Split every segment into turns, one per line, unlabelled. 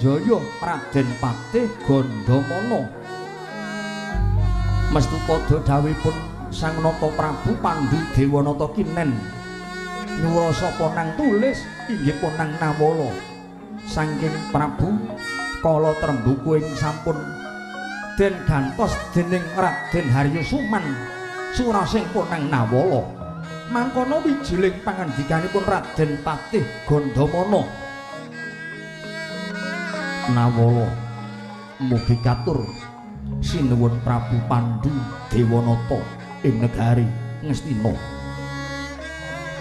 Jaya Raden Patih Gandamana. Mestu padha dhawuhipun Sang Nata Prabu Pandhu Dewanata kinen nyurasa ponang tulis inggih ponang nawala saking Prabu Kala Trembuku ing sampun den gantos dening Raden Haryo Suman surasing ponang nawala. Mangkono wijiling pangandikanipun Raden Patih Gandamana. Nawala mugi katur sinuwun Prabu Pandhu Dewanata ing negari Ngastina.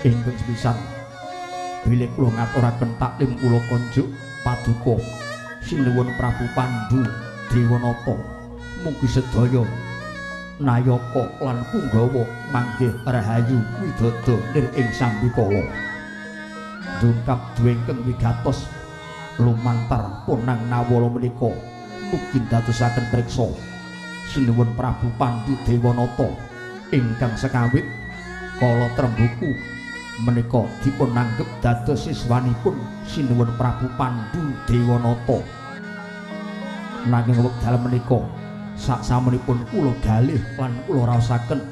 Ingkang sepisan bilih kula ngaturaken taklim kula konjuk paduka sinuwun Prabu Pandhu Dewanata mugi sedaya nayaka lan punggawa manggih rahayu widodo nir ing sambikala. Dungkap duwingkang wigatos lumantar ponang nawala menika mugi ndadosaken priksa sinuwun Prabu Pandhu Dewanata ingkang sekawit Kala Trembuku menika dipun anggep dados siswanipun sinuwun Prabu Pandhu Dewanata. Nanging wekdal menika saksamunipun kula galih lan kula raosaken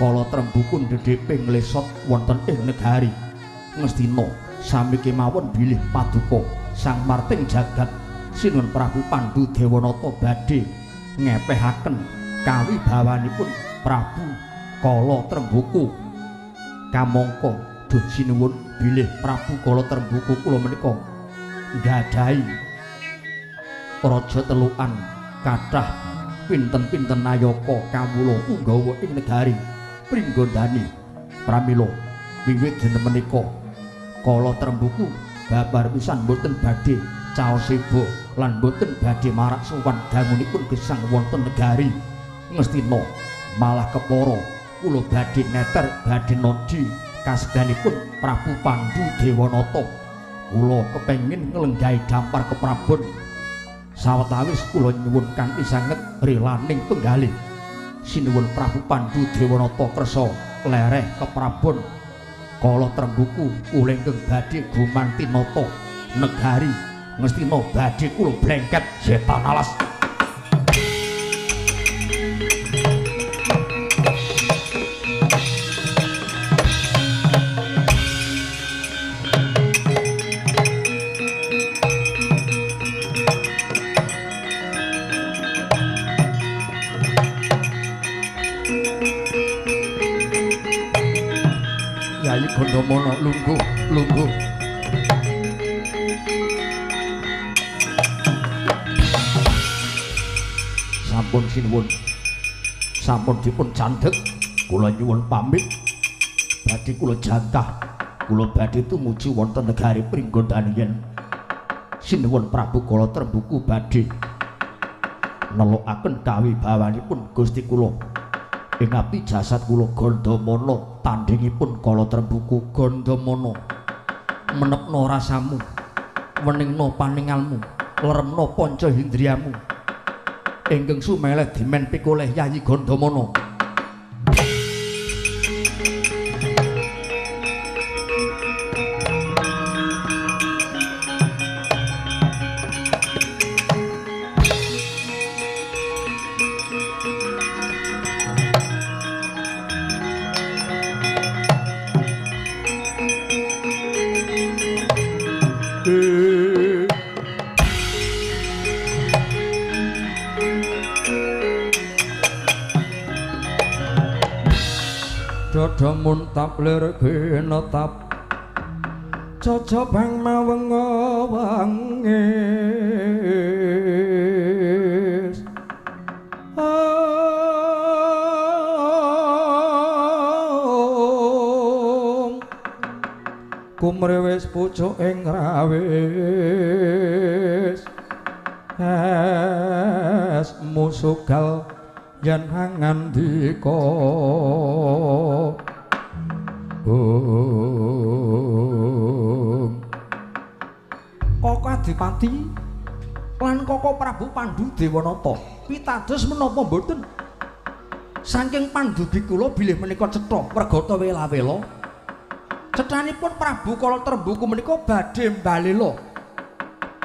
Kala Trembuku ndhedhepe nglesot wonten ing negari Ngastina sami kemawon bilih paduka Sang Marting jagat sinuwun Prabu Pandhu Dewanata badhe ngepehaken kawibawanipun Prabu Kala Trembuku. Kamangka duh sinuwun bilih Prabu Kala Trembuku kula menika nggadahi raja telukan kathah pinten-pinten nayaka kawula punggawa ing negari Pringgondani. Pramila wiwit dinten menika Kala Trembuku babar pisan boten badhe caos seba lan boten badhe marak sowan dangunipun gesang wonten negari Ngastina. Malah kepara kula badhe neter badhe nodhi kasedanipun Prabu Pandhu Dewanata. Kula kepengin nglenggahi dampar keprabon sawetawis kula nyuwun kanthi sanget relaning penggalih sinuwun Prabu Pandhu Dewanata kersa lereh keprabon Kala Trembuku kula ingkang badhe gumanti nata negari Ngastina badhe kula blengket setan alas. Yayi Gandamana lungguh lungguh. Sampun sinuwun, sampun dipun candhek, kula nyuwun pamit badhe kula jantah, kula badhe tumuju wonten negari Pringgondani yen sinuwun Prabu Kala Trembuku badhe nelukaken kawibawanipun Gusti kula ing abdi jasad kula Gandamana tandhingipun Kala Trembuku. Gandamana menepno rasamu, weningno paningalmu, leremno panca indriyamu ingkang sumeleh dimen pikoleh Yayi Gandamana. Dada muntap lir genetap cocobang mawenga wangis kumrewes pucuk ing rawis es musugal yen ngandika. Koko Adipati lan Koko Prabu Pandhu Dewanata pitados menapa mboten saking pandugi kula bilih menika cetha pregata wela-wela cethanipun Prabu Kala Trembuku menika badhe mbalela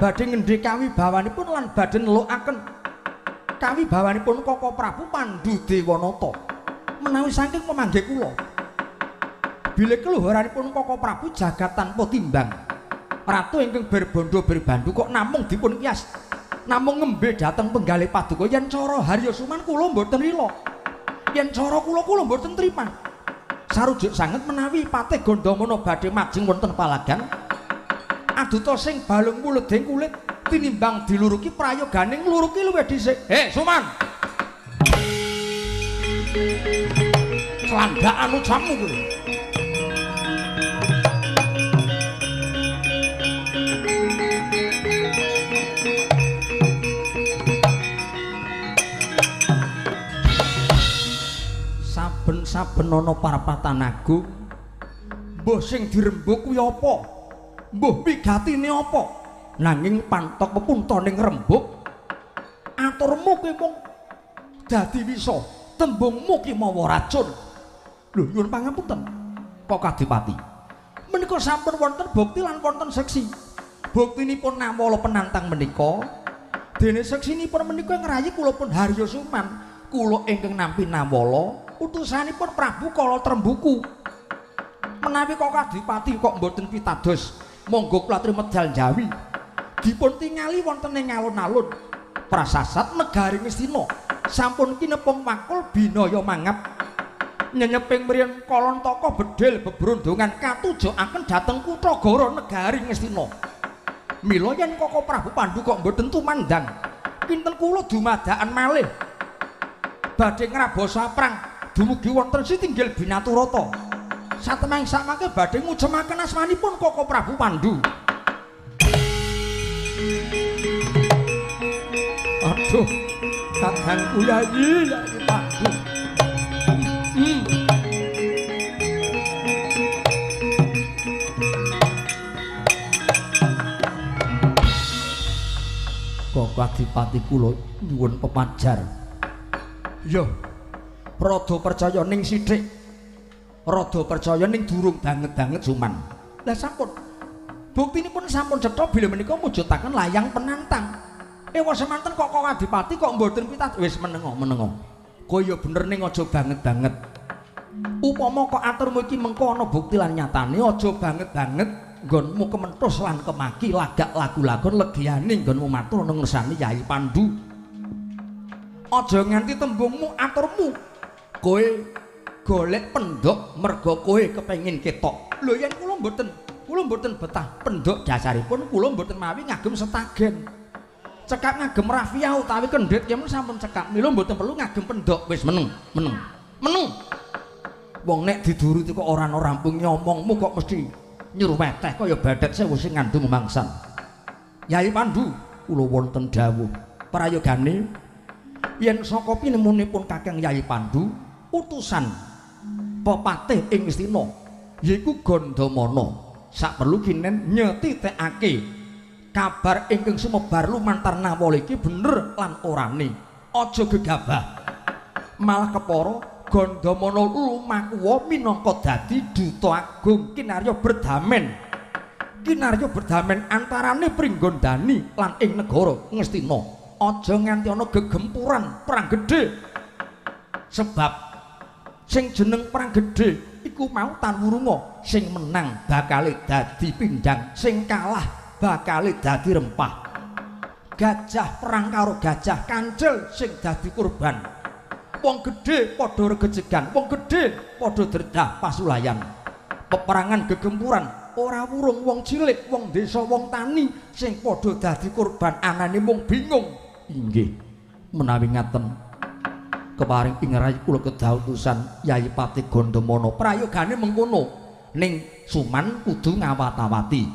Badhe ngendhe kawibawanipun lan badhe nelukaken kawibawanipun Koko Prabu Pandu Dewanata. Menawi saking pemanggih kula, bilih keluhuranipun Koko Prabu jagat tanpa timbang. Ratu ingkang berbondo berbandu kok namung dipun kias, namung ngembe dhateng penggalih paduka. Yen cara Harya Suman kula mboten lila, yen cara kula kula mboten trima. Sarujuk sanget menawi Patih Gandamana badhe majeng wonten palagan, aduta sing balung muleding kulit tinimbang diluruki prayogane ngluruki luwih dhisik. Suman, clandhakan ucapmu kuwi. Saben-saben ana parapatan agung, mbuh sing dirembug kuwi apa, mbuh wigatine apa, nanging pantok pepuntoning rembug aturmu kuwi mung dadi wisa, tembungmu ki mawa racun. Lho, nyuwun pangapunten Kok Adipati, menika sampun wonten bukti lan wonten seksi. Buktinipun Nawala penantang menika, dene seksinipun menika ngrayi kula pun Harya Suman, kula ingkang nampi Nawala utusanipun Prabu Kala Trembuku. Menawi Kok Adipati kok mboten pitados, monggo kula aturi medal njawi. Dipun tingali wonten ing alun-alun prasasat negari Ngastina sampun kinepung wakul binaya mangap. Nyenyeping mriyen Kalantaka bedhil bebrondongan katujokaken dhateng Kutagara negari Ngastina. Mila yen Koko Prabu Pandu kok mboten tumandang, kinten kula dumadakan malih badhe ngrabasa prang dumugi wonten sitinggil Binaturata. Satemeng samangke badhe ngujemaken asmanipun Koko Prabu Pandu. Aduh, kadangku Yayi, Yayi Pandu. Koko Adipati kula nyuwun pepajar. Yo, rada percaya ning sithik, rada percaya ning durung banget-banget Suman. Lah sampun, buktinipun sampun cetha bilih menika mujudaken layang penantang. Ewa semanten kok Koko Adipati kok mboten pitados. Wis menengo, menengo. Kowe ya bener ning aja banget-banget. Upama kok aturmu iki mengko ana bukti lan nyatane, aja banget-banget nggonmu kementhus lan kemaki lagak lagu-lagon legiyane nggonmu matur nang ngersane Yai Pandu. Aja nganti tembungmu aturmu kowe golek pendhok merga kowe kepengin ketok. Lho yen kula mboten betah pendhok dasaripun kula mboten mawi ngagem setagen. Cekap ngagem rafia utawi kendhit yen sampun cekap. Mila mboten perlu ngagem pendhok. Wis meneng, meneng. Meneng. Wong nek diduruti kok ora ana rampung nyomongmu kok mesti nyurweteh kaya badet sewu sing ngandung mangsan. Yai Pandu, kula wonten dawuh prayogane yen saka pinemunipun Kakang Yai Pandu utusan pepatih ing Ngastina yaiku Gandamana saperlu kinen nyetitekake kabar ingkang sumebar lumantar Nawala iki bener lan orane. Aja gegabah, malah kepara Gandamana lumakuwa minangka dadi duta agung kinarya berdamen. Kinarya berdamen antarane Pringgondani lan ing negara Ngastina. Aja nganti ana gegempuran perang gedhe. Sebab sing jeneng perang gedhe iku mau tanwurunga, sing menang bakale dadi pindhang, sing kalah bakale dadi rempah. Gajah perang karo gajah kancil sing dadi kurban. Wong gedhe padha regejegan, wong gedhe padha dredah pasulayan. Peperangan gegempuran ora wurung wong cilik, wong desa, wong tani sing padha dadi korban, anane mung bingung. Inggih, menawi ngaten keparing ing rai kula kedah utusan Yai Patih Gandamana. Prayogane mengkono, ning Suman kudu ngawat-awati.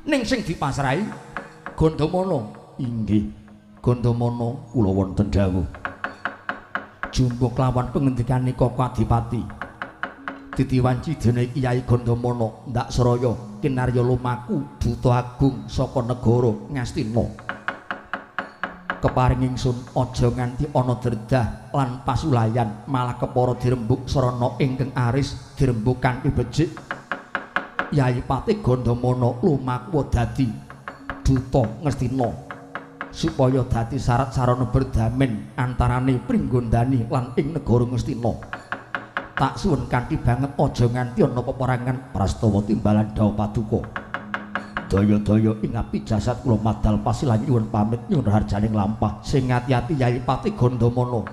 Ning sing dipasrahi Gandamana. Inggih, Gandamana kula wonten dawuh. Jumbo kelawan pengendikane Koko Adipati. Titiwanci dene Kyai Gandamana ndak seraya kinarya lumaku duta agung saka negara Ngastina. Keparing ingsun aja nganti ana dredah lan pasulayan, malah kepara dirembug sarana ingkang aris dirembug kanthi becik. Yai Patih Gandamana lumaku dadi duta Ngastina supaya dadi syarat sarana berdamen antarane Pringgondani lan ing negara Ngastina. Tak suwun kanthi banget aja nganti ana peperangan prastawa timbalan dawuh paduka. Daya-daya ing api jasad kula madal pasilan nyuwun pamit nyuwun harjaning lampah sing ati-ati Yai Patih Gandamana.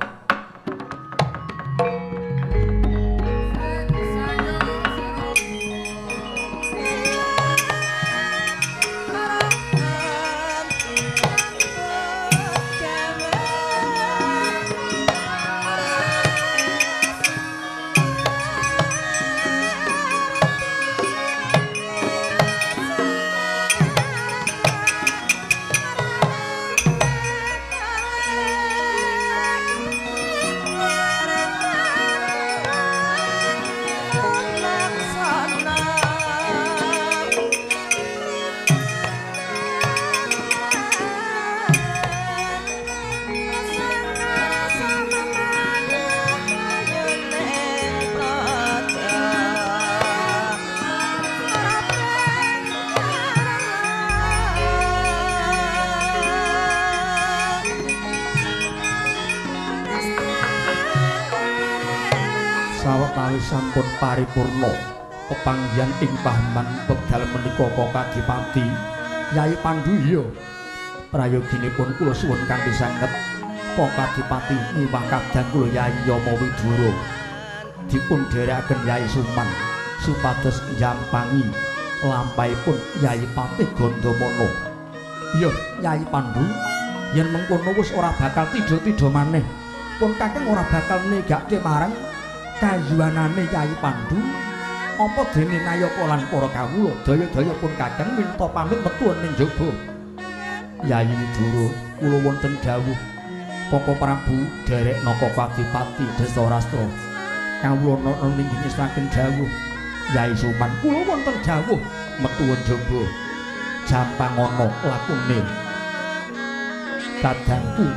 Sawetawis sampun paripurna pepanggihan ing pahaman wekdal menika Kadipati Yai Pandu. Iya, prayoginipun kula suwun kanthi sanget Kadipati miwah kadang kula Yai Yama Widura dipun dherekaken Yai Suman supados njampangi lampahipun Yai Patih Gandamana. Iya Yai Pandu, yen mengkono wis ora bakal tidha-tidha maneh, pun kakang ora bakal negake marang kayuwanane Yai Pandu. Apa dene nayaka lan para kawula daya-daya pun kakang minta pamit metu ning jaba. Yai Widura, kula wonten dawuh Koko Prabu derek naka Kadipati Destarastra. Kawula nana ninggi ngestaken dawuh Yai Suman, kula wonten dawuh metu jaba. Jampangana lakune kadangku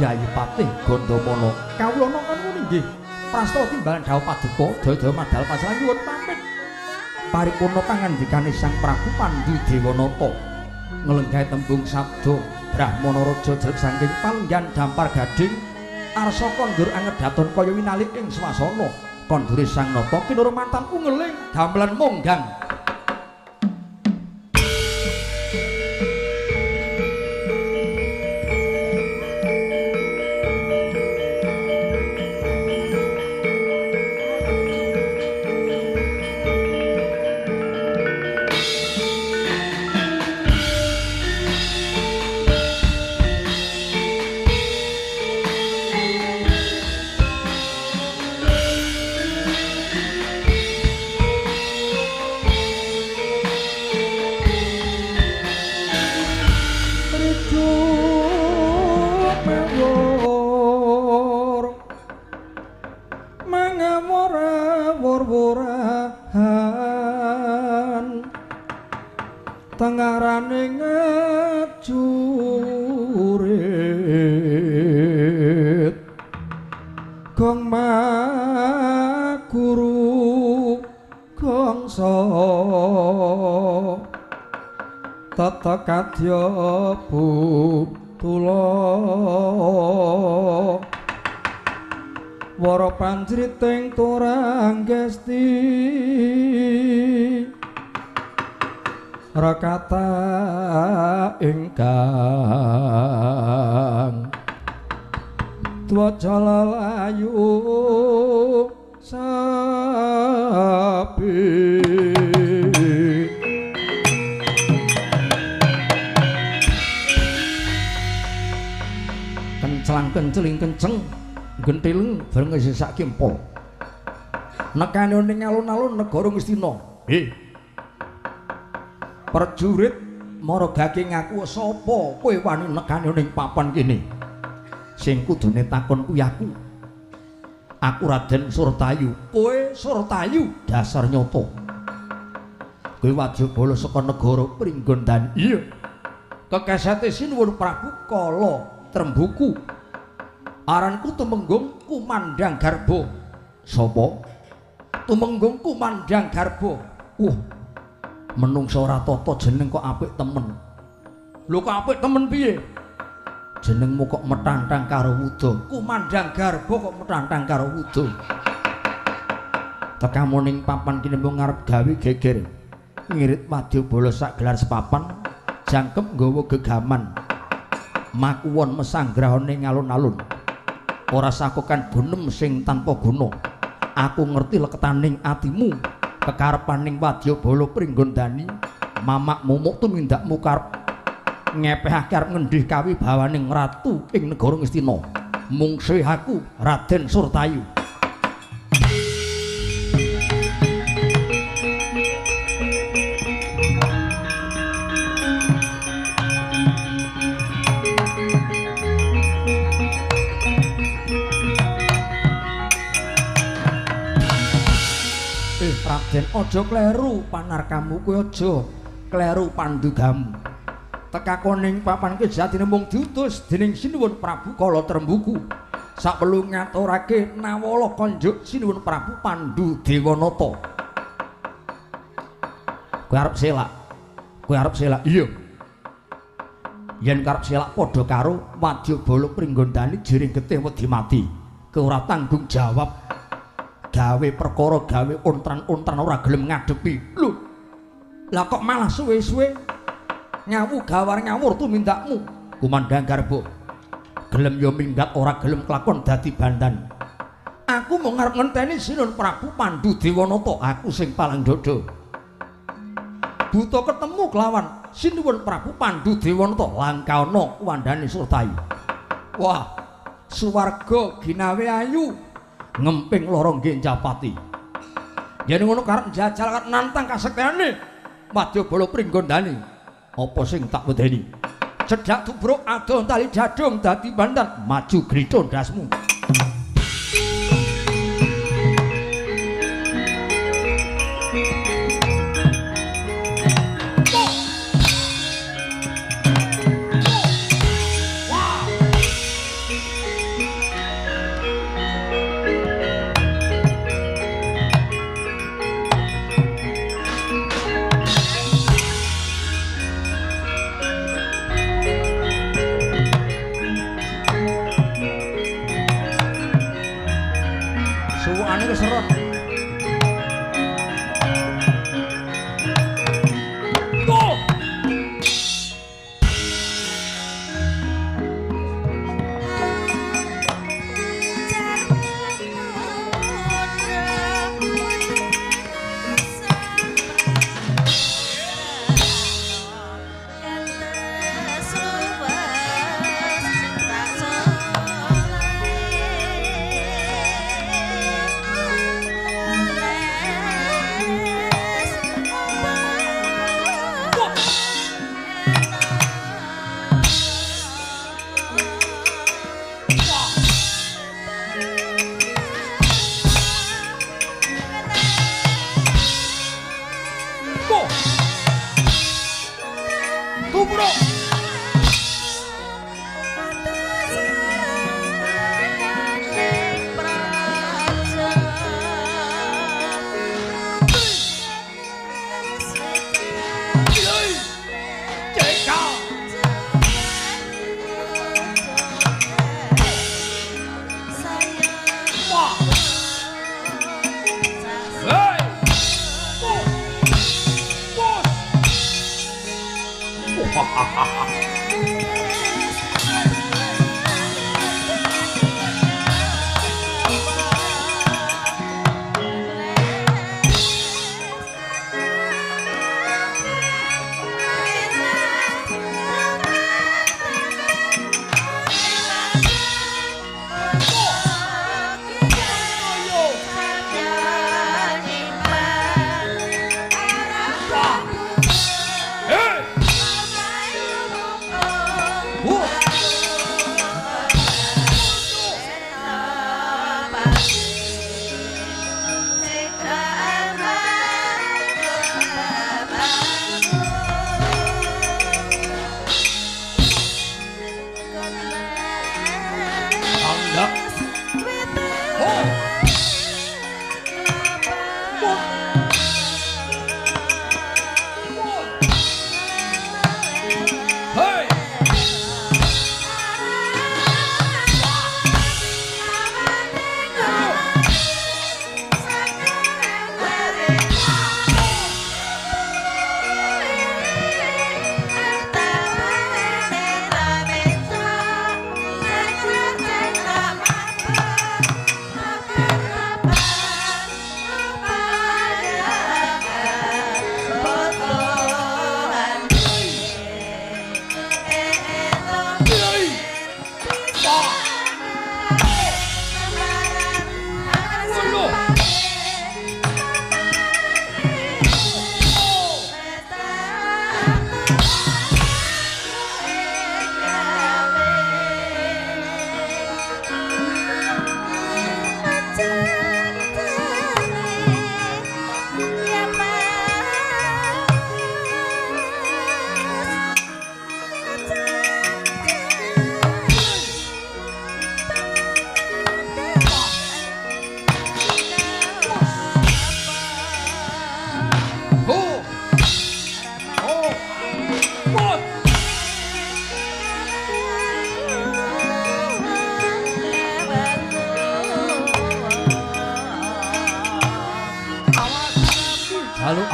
Yai Patih Gandamana. Kawula nana nggih prastawa timbalan dawuh paduka daya-daya madal pasalan nyuwun pamit. Paripurna pangandikane Sang Prabu Pandu Dewanata nglenggahi tembung sabda Brahmana raja jelek saking palenggan dampar gading arsa kondur angedaton kaya winali ing swasana kondure Sang Nata kinurmantan ungeling damelan monggang. Tengarane ngejurit gong maguru gongso tetekadya butula wara panjriting turang gesti rekata ingkang dwaja lelayu sapi. Kencelang kenceling kenceng gentileng bareng sak kimpul nekane ning alun-alun negara Ngastina. Prajurit maragake ngaku sapa kowe wani nekane ning papan kene? Sing kudune takon kuwi aku. Aku Raden Surtayu. Kowe Surtayu dasar nyata. Kowe wajibala saka negara Pringgondani. Iya. Kekesete sinuwun Prabu Kala Trembuku. Aranku Tumenggung Kumandang Garba. Sapa? Tumenggung Kumandang Garba. Menungsa ora tata jeneng kok apik temen. Lho kok apik temen piye? Jenengmu kok metantang karo wuda. Kumandhang garba kok metantang karo wuda. Tekamu ning papan kene mung ngarep gawe geger. Ngirit wadyabala sak gelar sepapan, jangkep nggawa gegaman. Makuwon mesanggrahane alun-alun. Ora sakokan gunem sing tanpa guna. Aku ngerti leketaning atimu, kekarepaning wadyabala Pringgondani, mamak mumuk tumindakmu karep ngepehake arep ngendih kawibawaning ratu ing negara Ngastina. Mungsih aku Raden Surtayu. Raden aja kleru panarkamu kuwi aja kleru pandugamu. Tekakoning papan ki jatine mung diutus dening Sinuwun Prabu Kala Trembuku. Saperlu ngaturake nawala konjuk Sinuwun Prabu Pandu Dewanata. Kowe arep selak. Kowe arep selak. Iya. Yen karep selak padha karo wadyabala Pringgondani jiring getih wedi mati. Kowe ora tanggung jawab. Gawe perkara gawe ontran-ontran ora gelem ngadepi. Lho. Lah kok malah suwe-suwe nyawu gawar ngawur tumindakmu. Kumandhang garba. Gelem ya minggat ora gelem kelakon dadi bandan. Aku mung arep ngenteni Sinuwun Prabu Pandu Dewanata, aku sing palang dada. Buta ketemu kelawan Sinuwun Prabu Pandu Dewanata langkana kuwandhane Surtayu. Wah, suwarga ginawe ayu. Ngemping loro nggih Japati. Yen ngono karep njajal karep nantang kasektene wadyabala Pringgondani. Apa sing tak wedeni? Cedhak tubruk adoh tali jadung dadi bandan maju gritho ndasmu.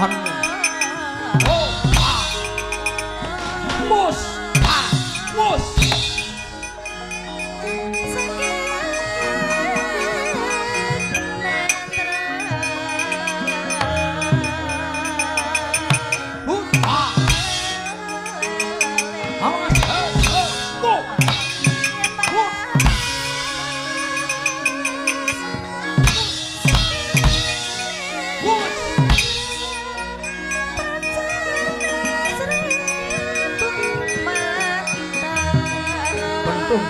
Tahanmu. Oh, ah. Mus, ah, mus.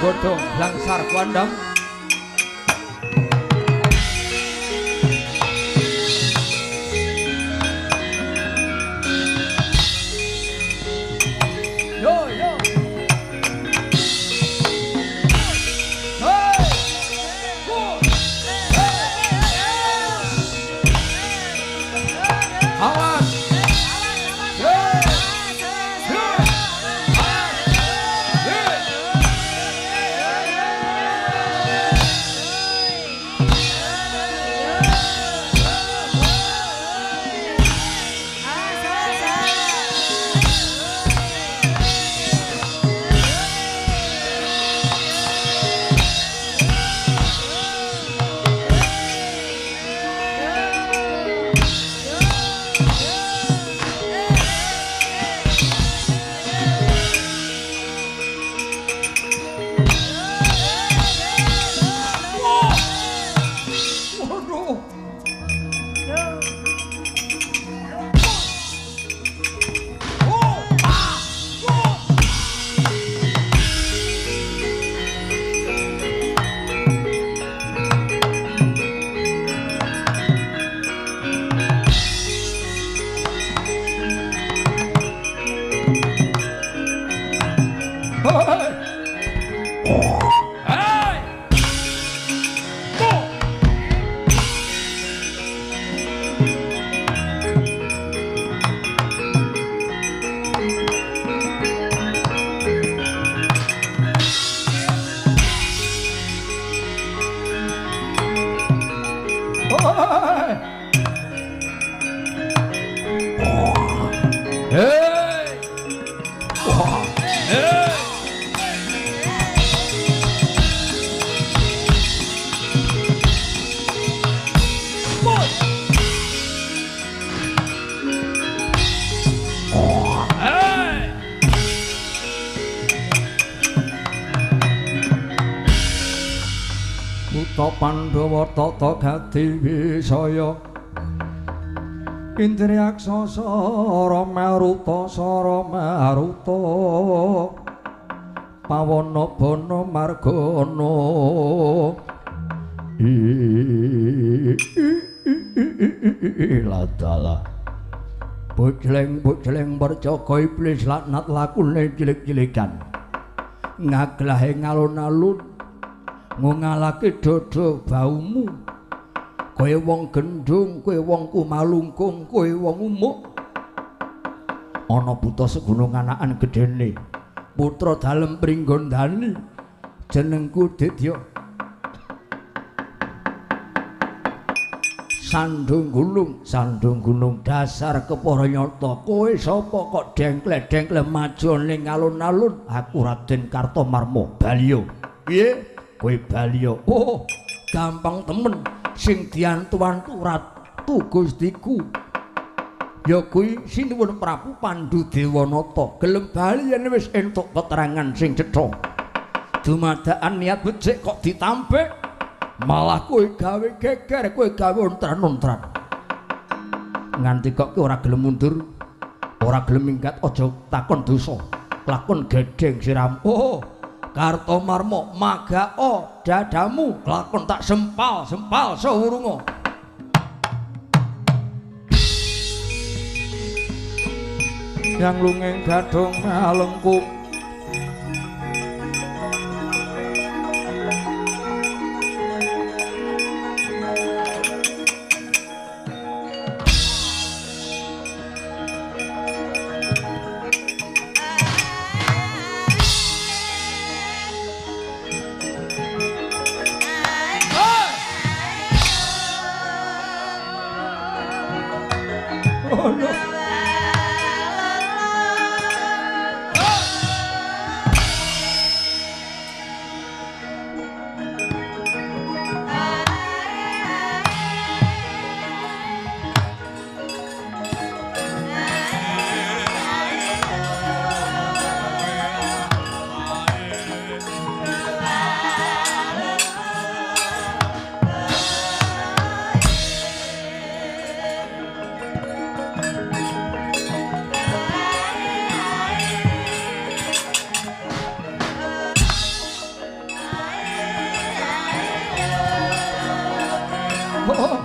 Godhong langsar kuandang. Yo yo. Hey. Awas. Pandhawa tata gati wisaya Indriyaksa sara maruta sara maruta pawana bana margana ladalah bojleng-bojleng percaka iblis laknat lakune cilik-cilikan ngaglahe ngalun-alun ngalake dodo baumu kaya wong gendhung, kowe wong kumalungkung, kowe wong umuk. Ana buta segunung anakan gedene putra dalem Pringgondani jenengku Dedya. Sandung gunung, sandung gunung dasar kepara nyata. Kowe sapa kok dengkle-dengkle maju ning alun-alun? Aku Raden Kartomarmo Balyo. Piye? Kowe Balyo. Oh, gampang temen sing diantu-antu Ratu Gustiku. Ya kuwi sinuwun Prabu Pandu Dewanata. Gelem bali yen wis entuk keterangan sing cetha. Dumadakan niat becik kok ditampik, malah kowe gawe geger, kowe gawe ontran-ontran. Nganti kok kowe ora gelem mundur, ora gelem minggat, aja takon dosa, lakon gedheng siram. Oh, Kartomarmo magao dadamu lakon tak sempal-sempal sawurunga. Yang lungeng gadhong malengkung Oh no. Oh.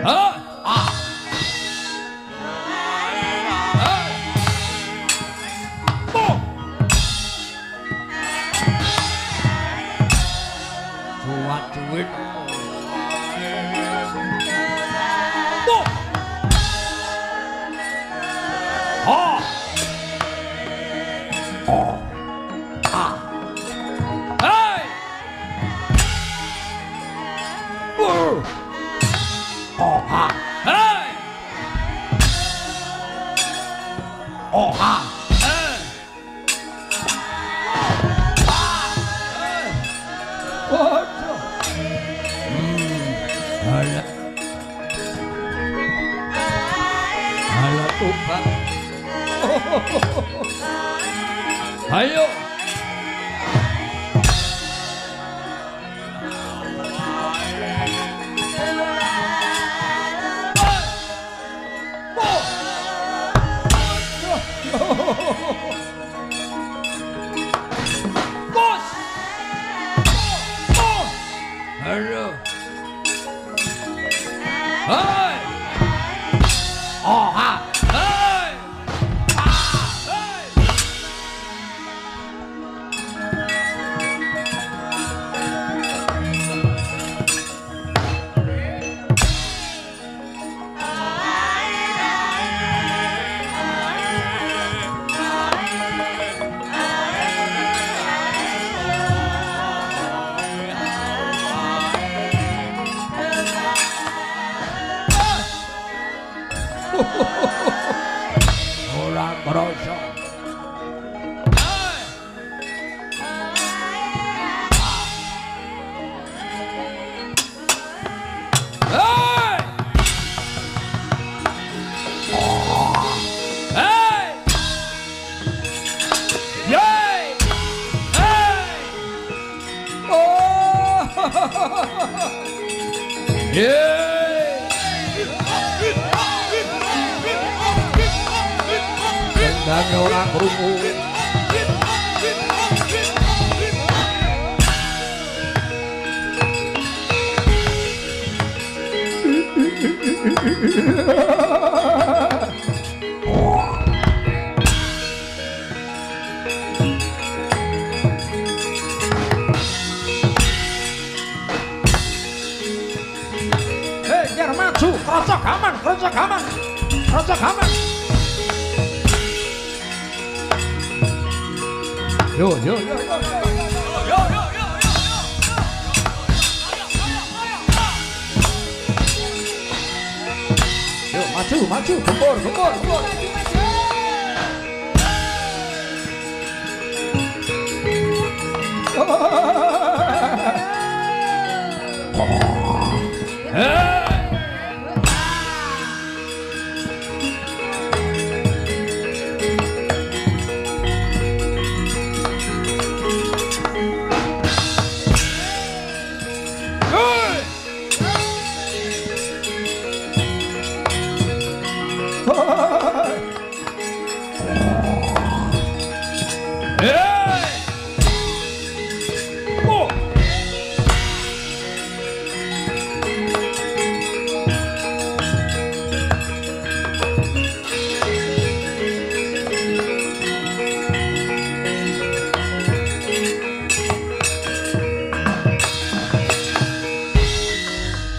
Ah. Ah. Oh. Cuat duit. Oh. Ah. Oh. Ah. Hey. Oh. Oh ha. Hey. Oh ha. Hey. Ah. Oh. Alah. Alah tobat. Ayo. Bos. Oh. Ayo. Hey. Oh ha. Hey. Ah. Hey. Ora krasa. Hey! Hey! Yay! Hey! Oh! Yeah! Kendang ora krungu. Hei, ger maju, krocok aman, krocok aman, krocok aman. Yo yo yo yo yo yo yo. Yo maju maju, gempur gempur gempur. Hey!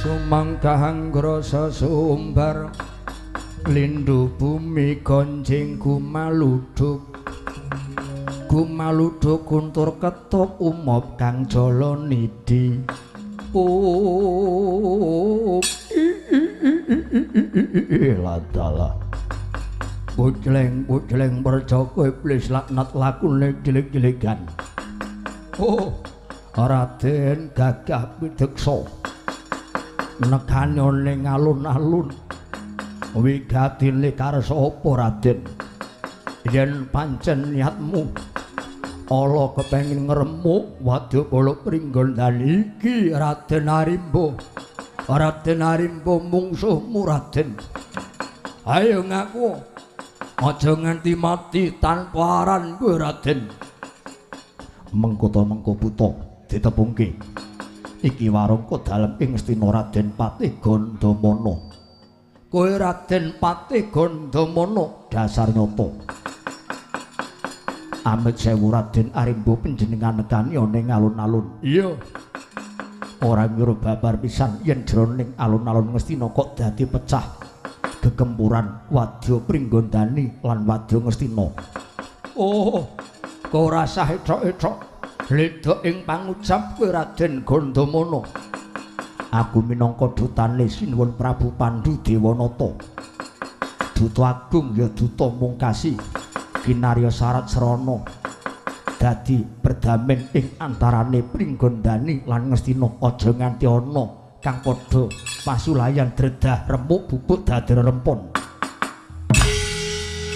Sumangkahang grasa sumbar lindu bumi gonjing gumaluduk gumaluduk kuntur ketuk umop kang jala nidi. Oh ladala bucleng bucleng perjaka iblis laknat lakune cilik-cilikan. Oh Raden gagah pideksa nekane ning alun-alun wigatine karsa apa Raden yen pancen niatmu ala kepengin ngremuk wadyabala Pringgondani iki Raden Arimba. Raden Arimba mungsuhmu Raden. Ayo ngaku. Aja nganti mati tanpa aran kowe Raden. Mengko ta mengko buta ditepungke. Iki warangka dalem ing Ngastina Raden Patih Gandamana. Kowe Raden Patih Gandamana dasar nyata. Amit sewu Raden Arimba panjenengan nekani ning alun-alun. Iya. Ora ngira babar pisan yen jroning alun-alun Ngastina kok dadi pecah gegempuran wadya Pringgondani lan wadya Ngastina. Oh, kok ora sah ethok-ethok ledok ing pangucap kowe Raden Gandamana. Aku minangka dutane Sinuwun Prabu Pandhu Dewanata. Duta agung ya duta mungkasi kinarya syarat srana dadi perdamen ing antarane Pringgondani lan Ngastina. Aja nganti ana kang padha pasulayan dredah remuk bubuk dadi rerempon.